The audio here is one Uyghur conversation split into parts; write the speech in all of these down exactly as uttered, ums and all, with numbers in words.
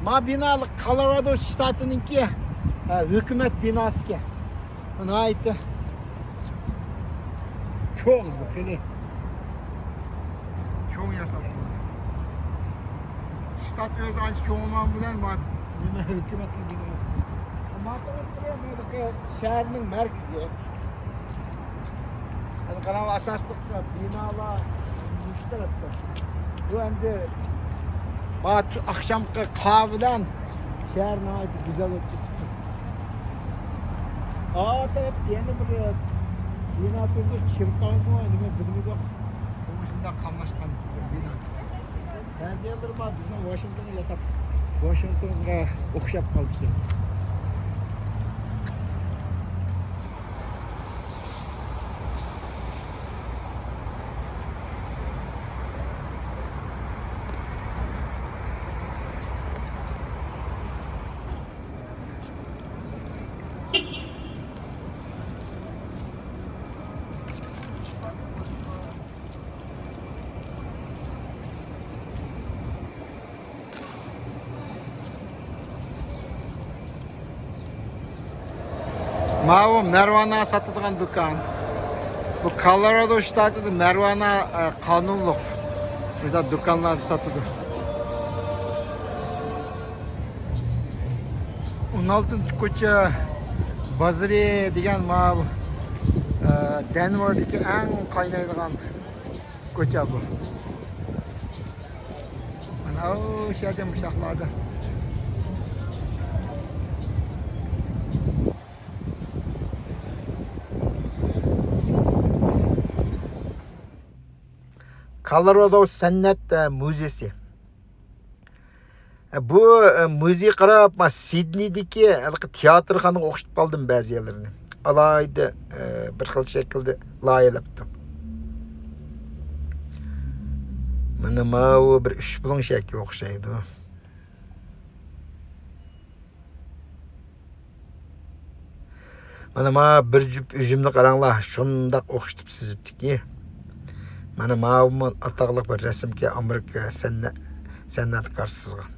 ما بىنا كولورادو شتاتىنىڭكى، ئە، ھۆكۈمەت بىناسىكەن. ناھايىتى چوڭ بۇ خېلى. چوڭ ياساپتۇ. شتات ئۆزى ئانچە چوڭ بولغان بىلەن ما نېمە ھۆكۈمەتنىڭ بىناسى. ما تەرەپ بۇ شەھەرنىڭ مەركىزى. ئەنە قاراڭلار، ئاساسلىق بىنالار مۇشۇ تەرەپتە. بۇ ئەمدى ما تۇ-، ئاخشامقى قاھۋە بىلەن شەھەر ناھايىتى گۈزەل بولۇپ كېتىپتۇ. ئا تەرەپتە يەنە بىر بىنا تۇرىدۇ، چېركاۋمۇ، نېمە بىلمىدۇق. بۇ مۇشۇنداق قاملاشقان بىر بىنا. بەزى يەرلىرى بار، بىزنىڭ ۋاشىنگتونغا ياساپ، ۋاشىنگتونغا ئوخشاپ قالىدىكەن. ماۋۇ مارىجۇئانا ساتىدىغان دۇكان. بۇ كولورادو شتاتىدا مارىجۇئانا، ئە، قانۇنلۇق. مۇشۇنداق دۇكانلاردا ساتىدۇ. ئون ئالتىنچى كوچا بازىرى دېگەن ماۋۇ، ئە، دېنۋېردىكى ئەڭ قاينايدىغان كوچا بۇ. مانا ئۇ شەدە مۇشاقلاردا. كولورادو سەنئەت، ئە، مۇزېيسى. ئە، بۇ، ئە، مۇزېيگە قاراپ، ما سىدنېيدىكى ھېلىقى تىياتىرخانىغا ئوخشىتىپ قالدىم بەزى يەرلىرىنى. ئالاھىدە، ئە، بىر خىل شەكىلدە لايىھەلەپتۇ. مانا ماۋۇ بىر ئۈچ بۇلۇڭ شەكلى ئوخشايدۇ. مانا ما بىر جۈپ ئۈجۈمنى قاراڭلار، شۇنداق ئوخشىتىپ سىزىپتىكى. مانا ماۋۇمۇ ئاتاقلىق بىر رەسىمكى، ئامېرىكا سەنئە-، سەنئەتكارى سىزغان.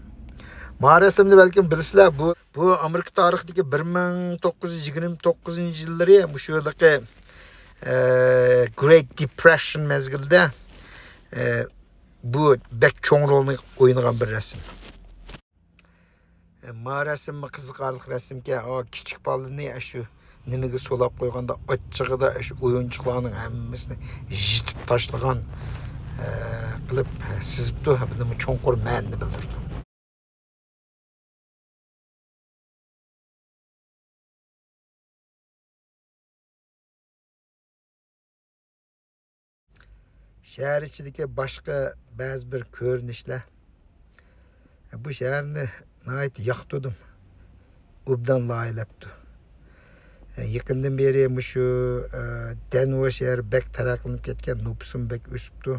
ما رەسىمنى بەلكىم بىلىسىلەر، بۇ، بۇ ئامېرىكا تارىخىدىكى بىر مىڭ توققۇز يۈز يىگىرمە توققۇزىنچى يىللىرى مۇشۇ يىللىقى، ئە، Great Depression مەزگىلىدە، ئە، بۇ بەك چوڭ رولنى ئوينىغان بىر رەسىم. ئە، ما رەسىممۇ قىزىقارلىق رەسىمكەن. ئا، كىچىك بالىنى ئاشۇ نېمىگە سولاپ قويغاندا، ئاچچىقىدا ئاشۇ ئويۇنچۇقلارنىڭ ھەممىسىنى يىتىپ تاشلىغان، ئە، قىلىپ سىزىپتۇ. بۇنىمۇ چوڭقۇر مەنىنى بىلدۈرىدۇ. شەھەر ئىچىدىكى باشقا بەزى بىر كۆرۈنۈشلەر. بۇ شەھەرنى ناھايىتى ياقتۇردۇم. ئوبدان لايىھەلەپتۇ. يېقىندىن بېرى مۇشۇ، ئە، دېنۋېر شەھىرى بەك تەرەققىي قىلىپ كەتكەن، نوپۇسمۇ بەك ئۆسۈپتۇ.